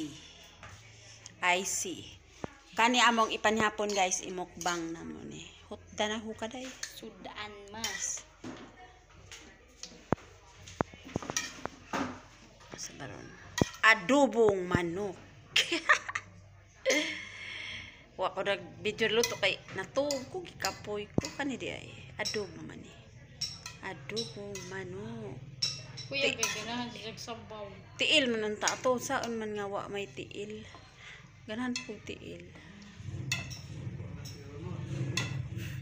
see. I see. Kani among ipanhapon, guys, imukbang na mo ni. Hutda na ho kaday. Sudaan mas. Sa baron. Adobong manok. Wa ko nag video luto kay natuog ko, gikapoy ko kani di ay. Adobo man ni. Adobong manok. Kuya, kay ganahan siya sabaw. Tiil man ang tato, saon man nga wa may tiil. Ganahan po tiil.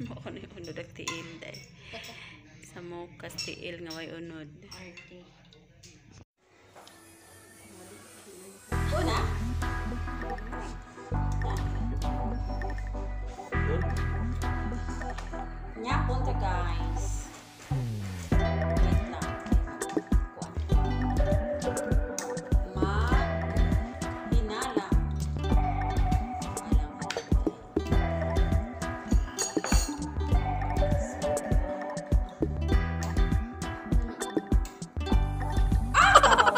Mao ni unod ang tiil day. Sa mokas tiil nga way unod. Arte. Una? Nya punta, guys. Wait lang. Kuan. Mag hinalang. Alam.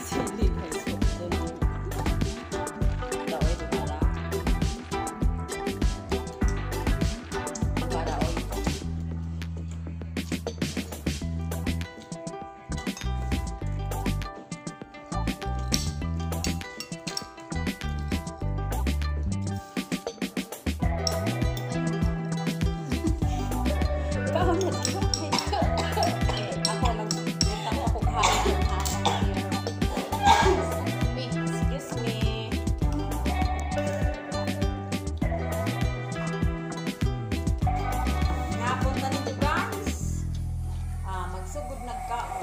Sili, guys. Daoy, para. Para, oy. Kaon na. Ako lang. Ako ako kahapon. Excuse me. Hapon na ninyo, guys. Ah, magsugod nagkaon.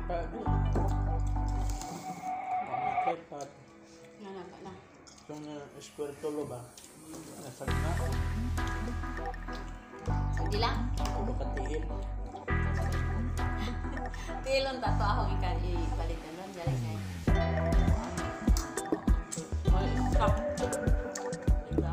Pakul. Pag tripod. Nga na na. Yung square tulo ba? Nasa na. Sige lang. O baka tiil. Tilon ta to akong ikan ipalit nun. Dali kay. Ay, stop. Diba?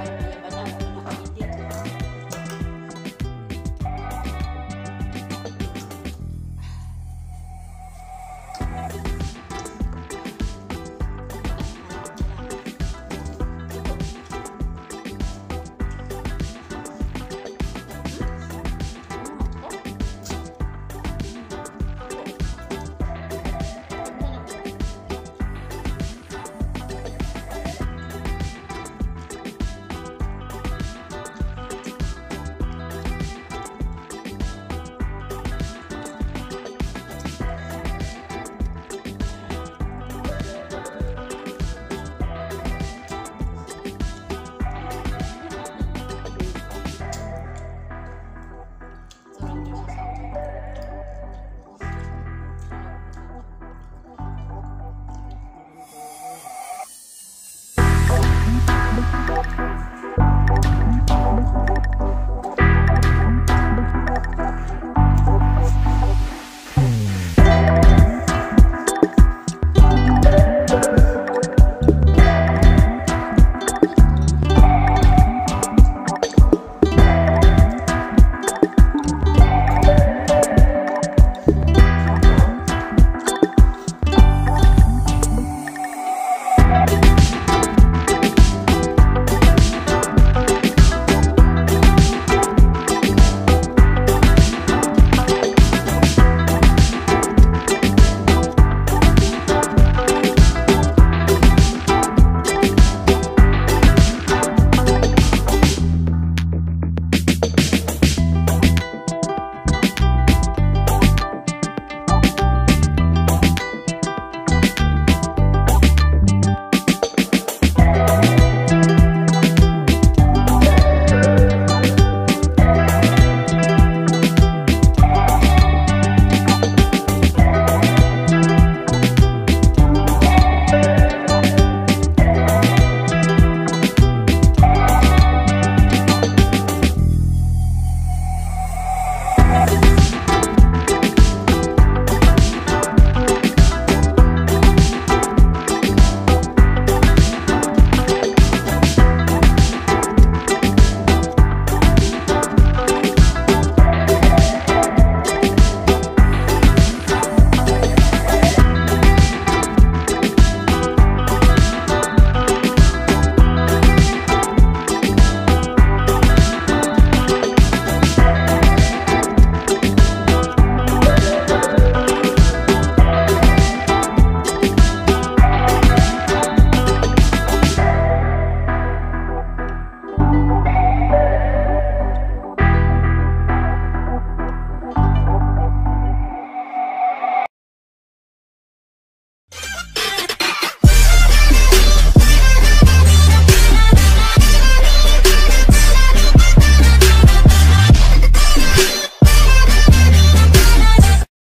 Iya.